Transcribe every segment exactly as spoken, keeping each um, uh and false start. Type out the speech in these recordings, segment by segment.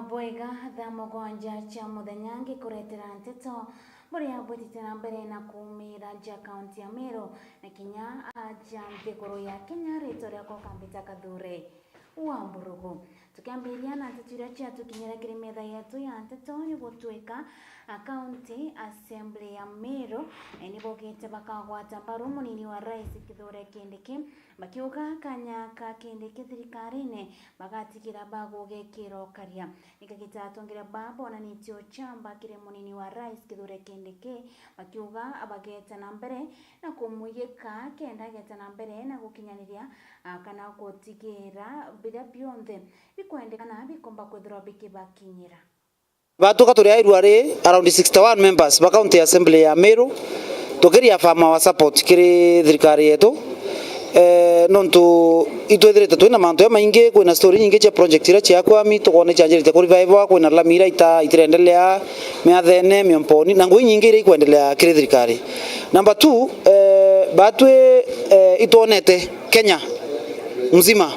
Bwega, thaa mugwanja cia muthenya ngikuretera nteto buria bwitite na mbere na kuumira ja kaunti ya Meru na kinya aja nthiguru ya Kenya. Ritwa riakwa ukambita Kathure wa Mburugu. Tukiambiria na nteto iria ciatukinyira kiri metha yetu ya nteto, ni gutwika a County Assembly ya Meru, eh, ni bogite bakagwata mbaru munini wa Rais Kithure Kindiki, bakiuga kanya ka Kindiki thirikarine bagatigira bagugekira ukaria. Ni kagita atongeria baa bonanitie uchamba kiri munini wa Rais Kithure Kindiki, bakiuga bageta na mbere na kumwigika kenda ageta na mbere na gukinyaniria, ah, kana gutigira biria bionthe bikwendekana bikomba kwithirwa bikibakinyira. Batuka turi airua ri around sixty-one members ba County Assembly ya Meru, tukiria affirm our support kiri thirikari yetu. Eh, nontu itwithirite twina mantu jamaingi, kwina story nyingi cia project iria ciakwami, tukwona icanjirite ku revive, kwina lami iria ita-, itirendelea, miathene, miomponi, na ngugi nyingi iria ikwendelea kiri thirikari. Number two, eh, batwi, eh, itwonete Kenya mzima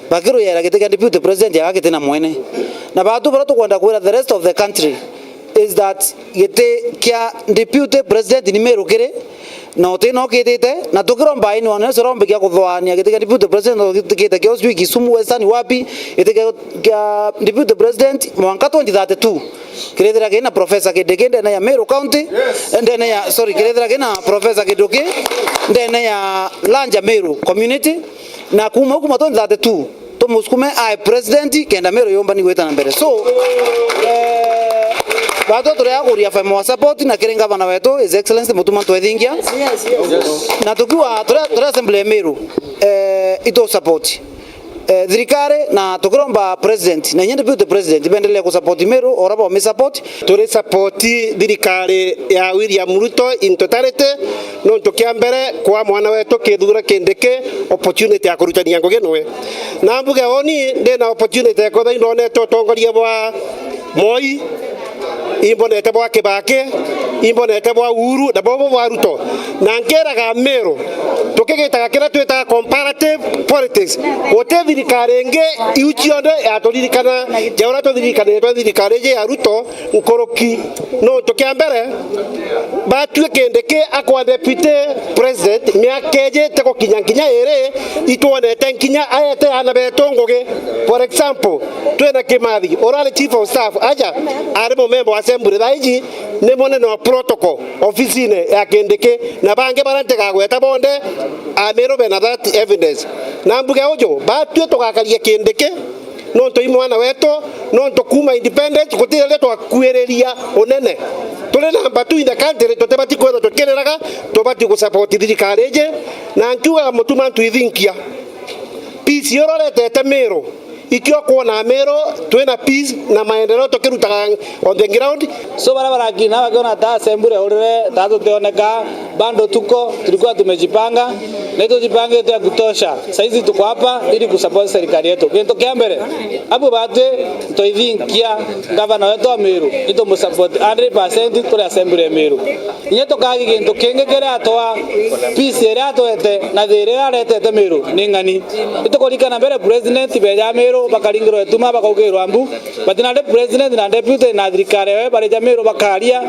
bakiruyera giti kia deputy president aga giti na mwene. Na batu baria tukwenda kwira the rest of the country is that giti kia deputy president ni Meru kiri, na uti no kitite, na tukiromba ini wane ucio rombe kia kuthoania giti kia deputy president utikite kio sijui Kisumu, Western, wapi, giti kia, kia deputy president mwanka twenty thirty-two. Kirithira kina Professor Kindiki ndene ya Meru County, ndene ya, sorry, kirithira kina Professor Kindiki ndene ya Lanja Meru Community, na kuma, kuma twenty thirty-two, tumusukume ae president kenda Meru yumba ni gwita na mbere. So, eh, batu turi a kuria affirm our support na kiri ngavana wetu, His Excellency Mutuma Ntwethingia. Na tukiwa turi, turi assembly ya Meru, eh, itu support, eh, thirikari, na tukiromba president na inya deputy president bendelee ku support Meru ora bomi support. Turi support thirikari ya William Ruto in totality, nontu kia mbere kwa mwana wetu Kithure Kindiki opportunity ya kurutania ngugi nwe. Na mbuge uni ndina opportunity ya kwethira indonete utongoria bwa Moi, imbonete bwa Kibaki, imbonete bwa Uhuru, na bobo bwa Ruto. Na nkiraga Meru, tukigitaga kiria twitaga comparative politics. Guti thirikari ingi iu cionthe yaturirikana ja uria tuthirikanitwe thirikari iji ya Ruto nkuruki. Nontu kia mbere, batwi Kindiki akwa deputy president miaka iji tigukinya nkinya iri, itwonete nkinya aete aana betu ngugi. For example, twina Kimathi, urari chief of staff, aja ari mumemba wa assembly thaa iji, ni munene wa protocol ofisine ya Kindiki, na bangi baria ntigagweta bonthe, Amiru bena that evidence. Na mbuge uju, batwi tugakaria Kindiki, nontu i mwana wetu, nontu kuma independence guti riria twakuiriria unene. Turi number two in the country, tutibati kwithirwa tukiriraga, tubati gusupport thirikari iji, na nkiugaga Mutuma Ntwithinkia, peace iria uretete Miru, ikio kwona Miru twina peace na maendeleo tukirutaga on the ground. So, baria barakina bakiona ta assembly urire ta tutioneka, bado tuko, tulikuwa tumejipanga na itujipangite ya kutosha. Saizi tuko hapa ili kusupport serikali yetu. Kintu kia mbere, abu batwi Ntwithinkia, gavana wetu wa Miru, itumusupport hundred percent turi assembly ya Miru. Inya tukagi kintu kingi kiria atwa, peace iria atwete na thiri iria aretete Miru ni ng'ani. Itukurikana mbere president beja Miru bakaringirwa ituma bakaugirwa mbu, but nandi president na deputy na thirikari yawe bari ja Miru bakaria,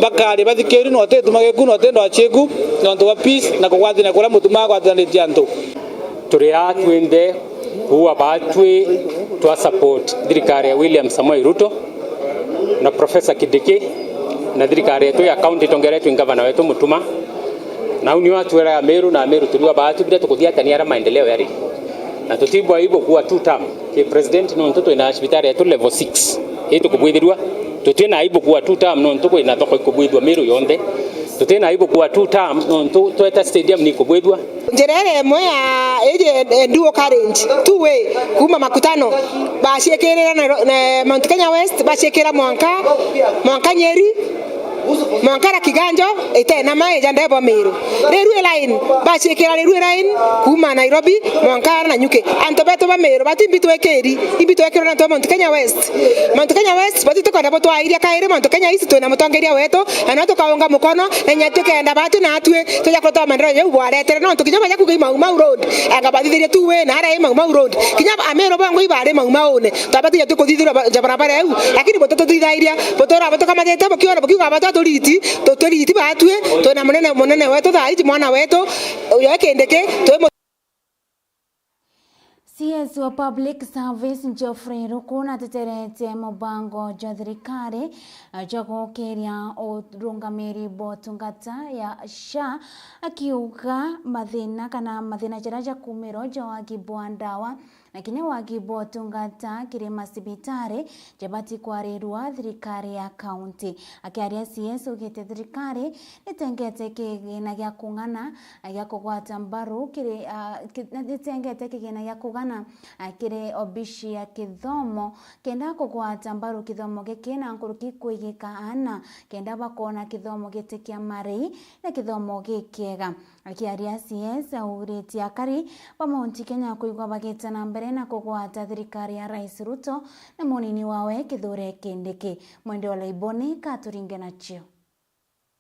bakaria bathikiri na uti ituma giku na uti ndwachiku, nontu bwa peace na kugwatania kuria Mutuma agwatanitie antu. Turi aa twinthe kuua baatwi twa support thirikari ya William Samoei Ruto na Professor Kindiki na thirikari yetu ya county itongeretwe ni gavana wetu Mutuma. Na au nio atwiraga Miru na Miru turiwa baatwi biria tukuthiatania aria maendeleo yari. Na tutibwa aibu kuua two term ki president nontu twina cibitari yetu level six itukubwithirua. Tutina aibu kuua two term nontu kwina thoko ikubwithua Miru yonthe. Tutina aibu kuua two term nontu tweta stadium ni ikubwithua. Njira iria imwe ya iji e dual carriage, two way, kuma Makutano, baciikirira na, na Mount Kenya West, baciikira mwanka, mwanka Nyeri, Mwanka ara Kiganjo, itena mai ja ndebo Miru. Railway line, baciikira railway line kuuma Nairobi mwanka ara Nanyuki. Antu betu ba Miru, bati imbi twikiri, imbi twikirwe na antu ba Mount Kenya West. Mount Kenya West, bati tukwenda butwairia kairi Mount Kenya East, twina mutongeria wetu, na no tukaunga mukono, na inya tukenda batu na atwi, tuja kutoa maendeleo jau bwaretere, nontu kinya baja kuga i Mau Mau Road, anga bathithirie tu we na ara i Mau Mau Road. Kinya Amiru bongwa ibari Mau Maune, twabatiga tukuthithirwa ja barabara iu, lakini butatuthithairia, butura butukamatite bukiona bukiuga batu aturiti, tutwiriti batwi, twina munene, munene wetu thaa iji, mwana wetu, uyo e Kindiki, twi mu- C S wa Public Service Geoffrey Ruku nateterete mubango jwa thirikari jwa gukiria urungamiri bwa utungata ya SHA, akiuga mathina kana mathina jaria jakumirwa ja wagi bwa ndawa na kinya wagi bwa utungata kiri macibitari jabati kwarirwa thirikari ya kaunti. Akiaria C S augite thirikari nitengete kigina gia kung'ana gia kugwata mbaru kiri, ah, ki-, nitengete kigina gia kugana, ah, kiri obici ya kithomo kenda kugwata mbaru kithomo giki na nkuruki kwigika aana kenda bakoona kithomo giti kia marei na kithomo gikiega. Akiaria C S augiritie akari ba Mount Kenya kwigua bagite na mbere na kugwata thirikari ya Rais Ruto na munini wawe Kithure Kindiki. Mwende wa Laiboni katuringe nacio.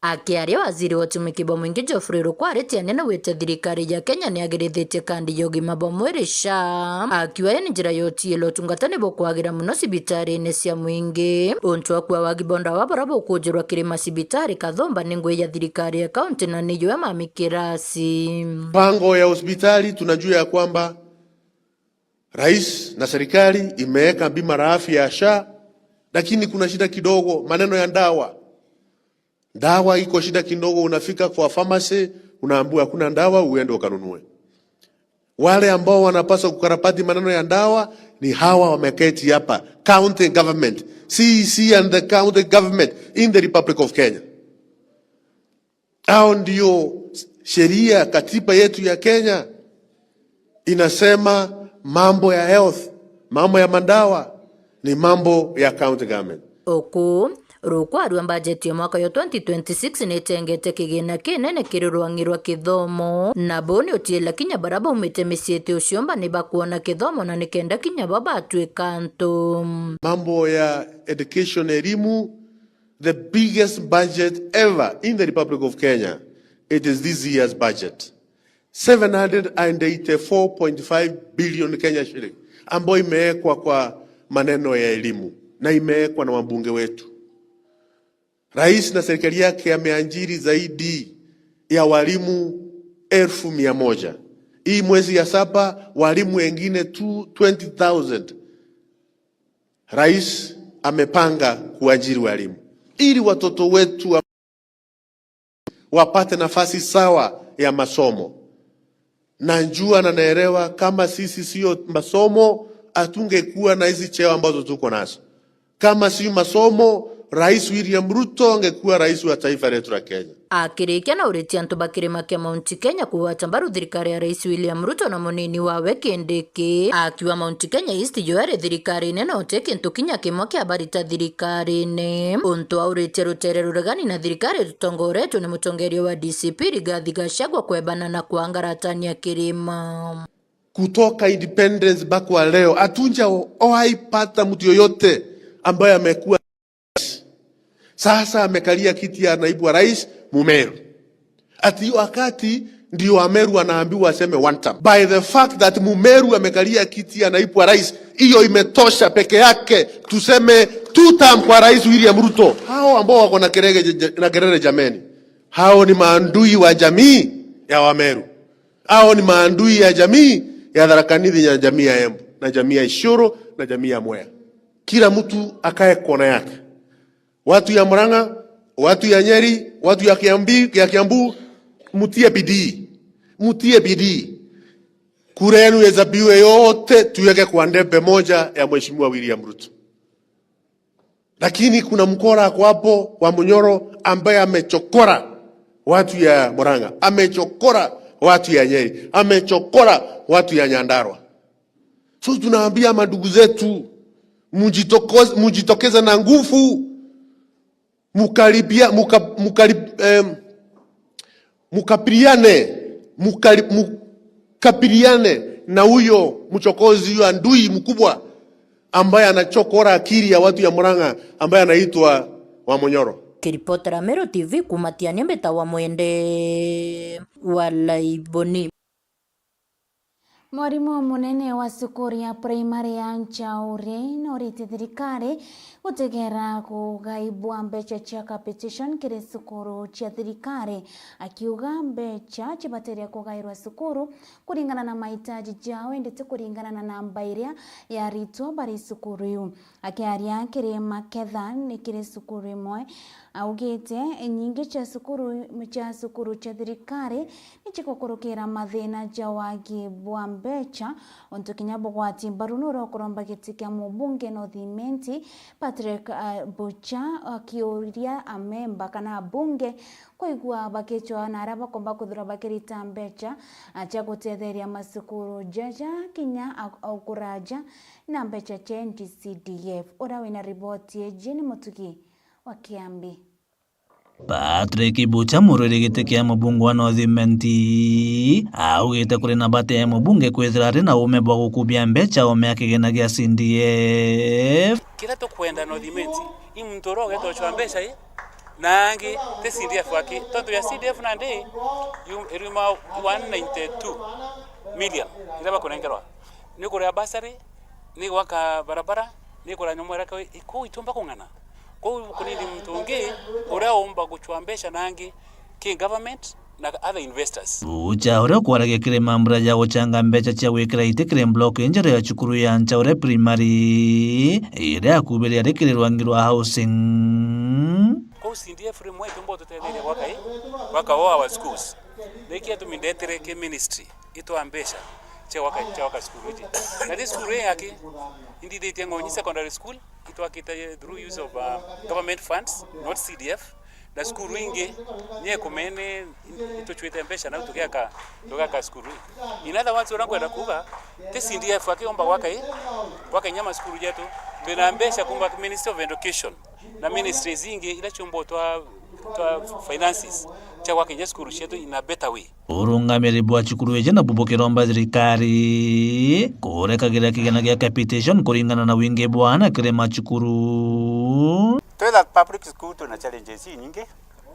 Akiaria waziri wa utumiki bwa mwingi Geoffrey Ruku aritie anene wite thirikari ya Kenya niagirithitie kandi ya ugima bwa mwiri SHA, akiuga ni njira ya utiila utungata ni bukwagira muno cibitari-ini cia mwingi. Untu wa kua wagi bwa ndawa buria bukujirwa kiri macibitari kathumba ni ngui ya thirikari ya kaunti na niyo ya mami kirasi. Mpango ya hospitali, tunajua ya kwamba rais na serikali imeweka bima la afya ya SHA, lakini kuna shida kidogo, maneno ya ndawa. Dawa iko shida kidogo, unafika kwa pharmacy, unaambiwa hakuna dawa, uende ukanunue. Wale ambao wanapaswa kukarabati maneno ya dawa ni hawa wameketi hapa, county government, C E C and the county government in the Republic of Kenya. Hao ndio sheria, katiba yetu ya Kenya inasema mambo ya health, mambo ya madawa ni mambo ya county government. Uku, Ruku arua mbajeti ya mwaka yo twenty twenty-six nitengete kigina kinene kiri rwang'i rwa kithomo, na buu ni utiila kinya baria baumite micii iti uciomba ni bakwona kithomo na nikenda kinya bo batwika antu. Mambo ya education, elimu, the biggest budget ever in the Republic of Kenya, it is this year's budget. Seven hundred and eighty-four point five billion Kenya shilling ambayo imewekwa kwa maneno ya elimu na imewekwa na wabunge wetu. Rais na serikali yake ameajiri zaidi ya walimu elfu mia moja. Hii mwezi ya saba, walimu wengine tu twenty thousand. Rais amepanga kuajiri walimu ili watoto wetu wa-, wapate nafasi sawa ya masomo. Najua na naelewa kama sisi sio masomo, hatungekuwa na hizi cheo ambazo tuko nazo. Kama si masomo, Rais William Ruto angekuwa rais wa taifa letu la Kenya. Akirikia na uritie antu ba kirima kia Mount Kenya kugwata mbaru thirikari ya Rais William Ruto na munini wawe Kindiki, akiuga Mount Kenya East yo iri thirikari-ini na uti kintu kinya kimwe kia barita thirikari-ini. Untu auritie rutere ruregani na thirikari rutongoretwe ni mutongeria wa D C P Rigathi Gachagua kwebana na kwangaratania kirima. Kutoka independence mpaka wa leo, hatujawahi pata mtu yoyote ambaye amekuwa rais. Sasa amekalia kiti ya naibu wa rais Mumeru. Ati hiyo wakati ndio Wameru wanaambiwa waseme one term. By the fact that Mumeru amekalia kiti ya naibu wa rais, hiyo imetosha peke yake tuseme two term kwa Rais William Ruto. Hao ambao wako na kelele, na kelele jameni, hao ni maandui wa jamii ya Wameru. Hao ni maandui ya jamii ya Tharaka Nithi, ya jamii ya Embu, na jamii ya Isiolo, na jamii ya Mwea. Kila mtu akae kona yake. Watu ya Murang'a, watu ya Nyeri, watu ya Kiambi-, ya Kiambu, mutie bidii. Mutie bidii. Kura yenu ihesabiwe yote, tuweke kwa ndebe moja ya Mheshimiwa William Ruto. Lakini kuna mkora ako hapo wa Munyoro ambaye amechokora watu ya Murang'a, amechokora watu ya Nyeri, amechokora watu ya Nyandarua. So tunaambia mandugu zetu, mujitoko-, mujitokeze na nguvu. Mukaribia, muka, mukarib, em, mukapiriane, mukari, mukapiriane na huyo mchokozi, huyo adui mkubwa ambaye anachokora akili ya watu ya Murang'a, ambaye anaitwa Wamunyoro. Kiripotera Meru T V kuuma Tiania, mbita wa Mwende wa Laiboni. Mwarimu munene wa cukuru ya primary ya Nchauri noritie thirikari gutegera kugaibwa mbeca cia capitation kiri cukuru cia thirikari, akiuga mbeca cibateria kugairwa cukuru kuringana na mahitaji jao, indi ti kuringana na namba iria ya aritwa bari cukuru iu. Akiaria kiri Maketha ni kiri cukuru imwe, augite nyingi cia cukuru, cia cukuru cia thirikari ni cigukurukira mathina ja wagi bwa mbeca, untu kinya bugwati mbaru nuria ukuromba giti kia mubunge North Imenti, Patrick, ah, Bucha, akiuria amemba kana abunge kwigua bakicwa na aria bakomba kwithirwa bakirita mbeca, ah, cia gutetheria macukuru jaja kinya a, a ukuraja na mbeca cia N G C D F. Uria wina riboti iji ni Mutugi wa Kiambi. Patrick Bucha, murwiri giti kia mubunge wa North Imenti, augite kuri na bata ya mubunge kwithira ari na uume bwa gukubia mbeca oome ya kigina gia C D F. Kiria tukwenda North Imenti, i muntu uria ugeeta ucwa mbeca i, na angi ti C D F aki. Tontu ya C D F nandi yu-, iriuma one ninety-two million iria bakunenkerwa. Ni kuria bursary, ni gwaka barabara, ni kuria nyomwa iria kau-, kuu itiumba kung'ana. Kuu kunini muntu ungi uria uumba gucwa mbeca na angi ki government na other investors. Bucha, uria ukwaragia kiri mambura ja guchanga mbeca cia gwikira iti kiri block injeru ya cukuru ya Nchaure Primary, iria akubiria ri kiri rwangi rwa housing. Kuu C D F rimwe itiumba ututetheria gwaka i, gwaka all our schools. Niki atumi ndetire ki ministry itwaa mbeca cia gwaka, cia gwaka cukuru iji. Na thi cukuru ii yaki, indithitie Ng'onyi Secondary School, itwakite through use of, uh, government funds, not C D F. Na cukuru ingi, nie kumene, ituchwite mbeca nau tugiaka, tugiaka cukuru ii. In other words, uria nkwenda kuuga, ti C D F akiumba gwaka ii, gwaka inya macukuru jetu. Twina mbeca kuuma Ministry of Education na ministries ingi iria ciumba twa, twa finances cia gwaka inya cukuru cietu in a better way. Urungamiri bwa cukuru iji nabu bukiromba thirikari kurekagira kigina gia capitation kuringana na wingi bwa aana kiri macukuru. Twitha public school twina challenges inyingi.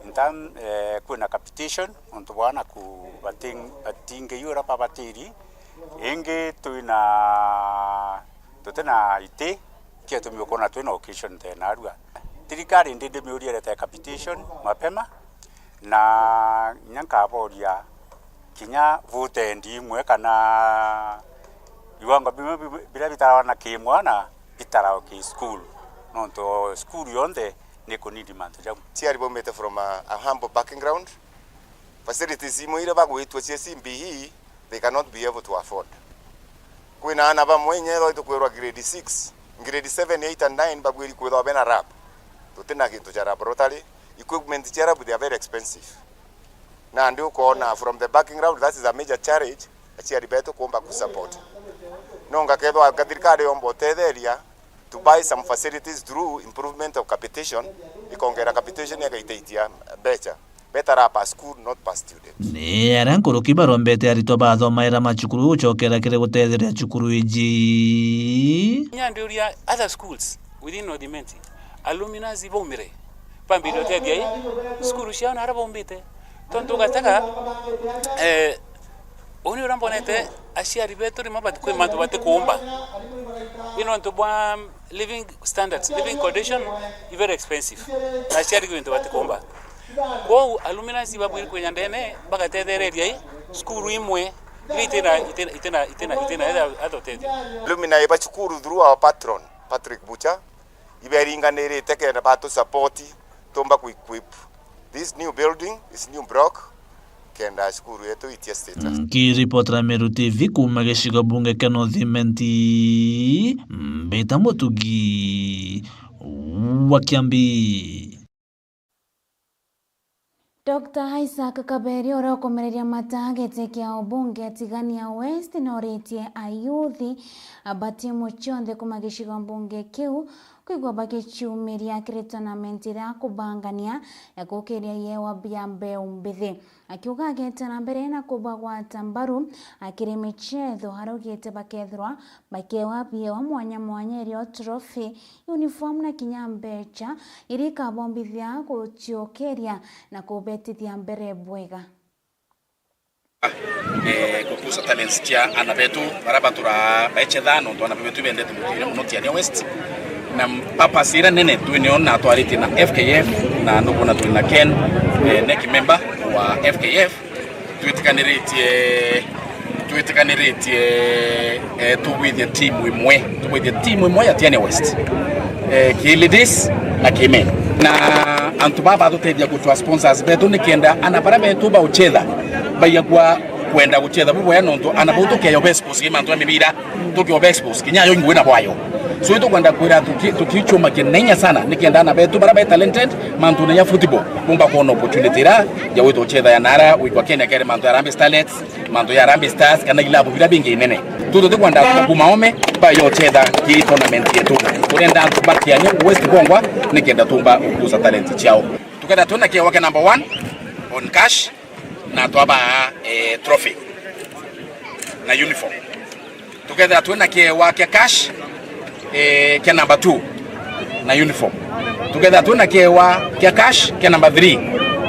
In term, eh, kwina capitation, nontu bwa aana ku-, bating-, batingi uria babatiri. Ingi twina, tutina iti, kio tumi ukona twina occasion tena arua. Thirikari ndi ndimiuria irete capitation mapema, na inya nkaboria kinya vote endi imwe kana viwango bimwe bi-, biria bitarawa na ki mwana bitarawa ki school, nontu school yonthe ni kunidi mantu jau. Aciari baumite from a, a humble background, facilities imwe iria bagwitwa cia C B E, they cannot be able to afford. Kwina aana bamwe inya ethwa itukwirwa grade six, grade seven, eight and nine babwiri kwithwa bena lab. Tutina gintu ja laboratory, equipment cia lab they are very expensive. Nandi ukoona from the background, that is a major challenge aciari betu kuumba ku support. No ngakethwa nga thirikari yomba utetheria to buy some facilities through improvement of capitation, ikongera capitation igaitaitia mbeca. Better per school, not per student. Ni aria nkuruki barombete aritwa bathomaira macukuru gucokera kiri gutetheria cukuru iji. Inya ndiuria other schools within North Imenti, alumni baumire, bambire utethia i cukuru ciao na aria baumbite. Tontu ugatega, eh, uni uria mbonete aciari betu rimwe bati-, kwi mantu batikuumba. Ni nontu bwa living standards, living condition i very expensive. Na aciari kwi bintu batikuumba. Kwou alumni babwiri kwinya ndene bagatethereria i cukuru imwe iria itina, itina, itina, itina, itina etha, etha utethio. Alumni ba cukuru through our patron, Patrick Bucha, iberinganirite kenda batu support tumba ku equip this new building, this new block, kenda cukuru yetu itie status. Nkiripotera Meru T V kuuma gicigo bunge kia North Imenti, mbita Mutugi wa Kiambi. Doctor Isaac Kaberia, uria ukumereria mata giti kia ubunge Tigania West, noritie ayuthi ba timu cionthe kuuma gicigo mbunge kiu kwigua bagiciumiria kiri tournament iria akubangania ya gukiria iewa bia mbeu mbithi. Akiuga ageeta na mbere na kubagwata mbaru akiri michetho, araugite bakethirwa bakeewa biewa mwanya mwanya irio trophy, uniform na kinya mbecha iria ikabombithia guciokeria na kubetithia mbere bwega. Eh, gukuza talents cia ana betu bara batura baechetha, nontu ana betu bendete mutire muno Tiania West. Na purpose ira nene twinio na twaritie na F K F, na nubona twina Ken, eh, neki member wa F K F. Twitikaniritie, twitikaniritie, eh, tugwithie timu imwe, tugwithie timu imwe ya Tiania West, eh, ki ladies na ki men. Na antu baba batutethia gutwa sponsors betu nikenda ana bara betu bauchetha baigagua kwenda guchetha buboya, nontu ana bau tukeyo best sports mantu ya mibira, tukeyo best sports kinya yo ingwe na bwayo. So itukwenda kwira tuki-, tukichuma kinainya sana nikenda ana betu bara be talented mantu na ya football bumba kuona opportunity ira ya gwitwa uchetha ya nara wigwa Kenya kere mantu ya Harambee Starlets, mantu ya Harambee Stars, kana ilabu bira bingi inene. Tu tutikwenda antu ba kuma ome ba yochetha ki tournament yetu. Turenda antu ba Tiania West bongwa nikenda tumba ukuza talent ciao. Tuketha twina kiewa kia number one on cash na twaba, eh, trophy na uniform. Tukethira twina kiewa kia cash, eh, kia number two na uniform. Tukethira twina kiewa kia cash kia number three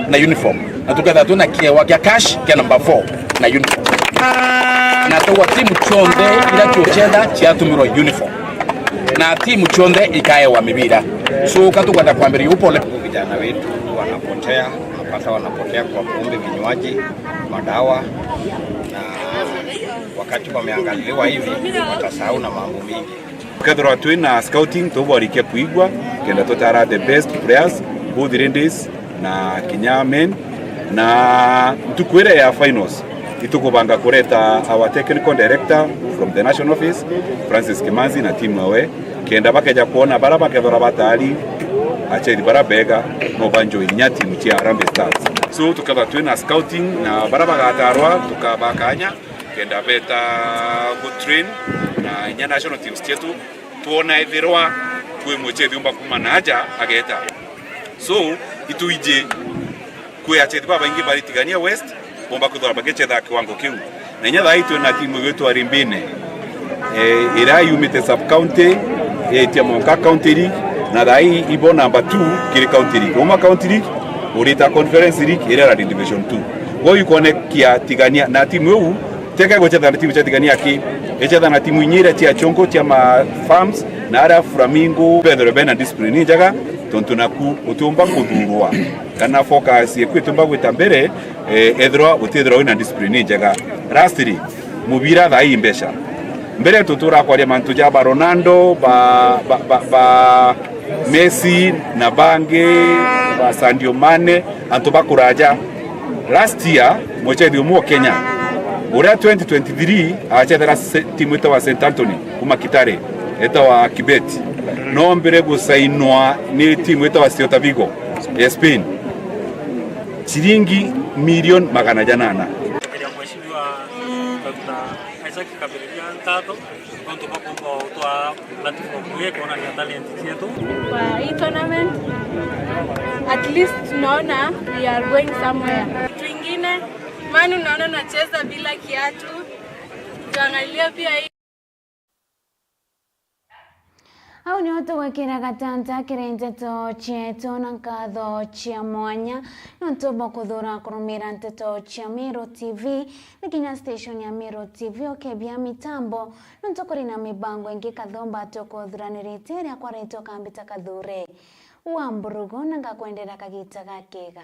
na uniform. Na tukethira twina kiewa kia cash kia number four na uniform. Na tugwa timu cionthe ira ciuchetha ciatumirwa uniform. Na timu cionthe ikaewa mibira. So, katukwenda kwambiria upole. Vijana wetu wanapotea, unapata wanapotea kwa pombe, vinywaji, madawa, na wakati wameangaliliwa hivi, watasahau na mambo mingi. Tukethirwa twina scouting, tuborikia kuigua, kenda tutara the best players, both ladies na kinya men. Na ntuku iria ya finals, itukubanga kureta our technical director from the national office, Francis Kimanzi, na timu yawe, kenda bakeja kwona bara bakethora batari achethi bara bega, no banjoin nya timu cia Harambee Stars. So, tukethwa twina scouting na bara bagatarwa, tukabakanya kenda beta gu train na inya national teams cietu, twona ethirwa kwi muchethi umba kuma na aja ageta. So, ituiji kwi achethi babaingi bari Tigania West, bomba kwithirwa bagichetha kiwango kiu. Na inya thaa ii twina timu igwitwa Rimbine, eh, iria yumite sub county, yaitia mwanka county league, na thaa ii ibo number two kiri county league. Uma county league, urita conference league, iria irari division two. Kwou ikonekia Tigania, na timu iu teke guchetha na timu cia Tigania aki, ichetha na timu inya iria cia chongo cia ma farms, na aria Flamingo bethirwe bena discipline injega, tontu naku utiumba kuthurwa kana focus yeku itiumba gwita mbere, eh, ethirwa utithirwa wina discipline injega. Lastly, mubira thaa ii mbeca. Mbere tutura kwaria mantu ja ba Ronaldo, ba, ba, ba, ba Messi na bangi, ba Sadio Mane, antu bakuraja. Last year, muchethi umwe wa Kenya, uria twenty twenty-three acethera se-, timu itawa Saint Anthony kuma Kitale, etawa Kibet, nombire gusainwa ni timu itawa Celta Vigo ya Spain, ciringi milioni magana janana. Mheshimiwa Doctor Isaac Kabiriria nkaatho nontu bwa kumba utwaa platform ii kwonania talent cietu. Kwa hii tournament, at least tunaona we are going somewhere. Kitu ingine, maana unaona nacheza bila kiatu. Tuangalie pia hii. Au nio tugwikira gatanta kiri nteto cietu na nkatho cia mwanya nontu bwa kuthura kurumira nteto cia Meru T V. Ni kinya station ya Meru T V ukebia mitambo nontu kuri na mibango ingi kathumba tukuthuranirite iria kwaritwe kambita kathure wa mburugu na ngakwendera kagita gakega.